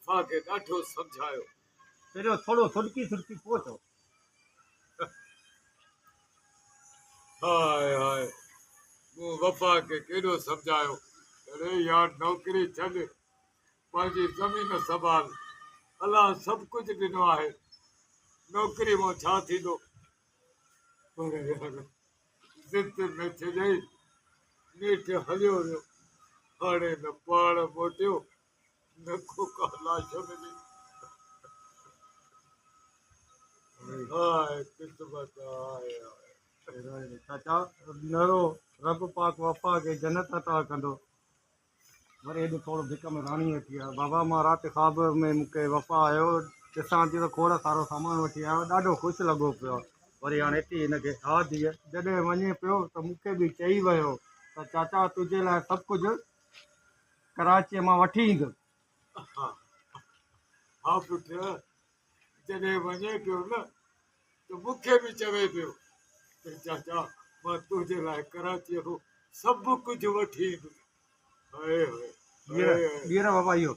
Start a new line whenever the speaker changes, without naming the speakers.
وفا کي ڏاڍو سمجهايو.
پهريون ٿورو سڏڪي سڏڪي پوء چئو.
هاء هاء مون وفا کي ڪيڏو سمجهايو ته اڙي يار نوڪري ڇڏ پنهنجي زمين سنڀال الله سڀ ڪجهه ڏنو آهي نوڪري مان ڇا ٿيندو پر يار ضد نه ڇڏيائين نيٺ هليو ويو هاڻي نه پاڻ موٽيو نه ڪو ڪا لاش ملي. هاء قسمت هاء هاء.
چاچا نرو رب پاڪ وفا کي جنت عطا ڪندو. وري هيڏو ٿورو ڀڪ ۾ راڻي ويٺي آهي. بابا مان رات خواب ۾ مون کي وفا آيو ڏسان ٿي ته کوڙ سارو سامان وٺي آيو ڏاڍو خوش لڳو پيو آهي. وري هاڻي اچي هن کي ها ڌيء جڏهن وڃي پيو ته مون کي به چئي ويو ته چاچا تنهنجي لاء سڀ ڪجهه ڪراچيء مان وٺي ايندس.
ها پٽ، جڏهن وڃي پيو نه ته مون کي به چوي پيو ته چاچا مان تنهنجي لاء ڪراچيء کان سڀ ڪجهه وٺي ايندس. High high high high.
ٻيهر بابا اهو.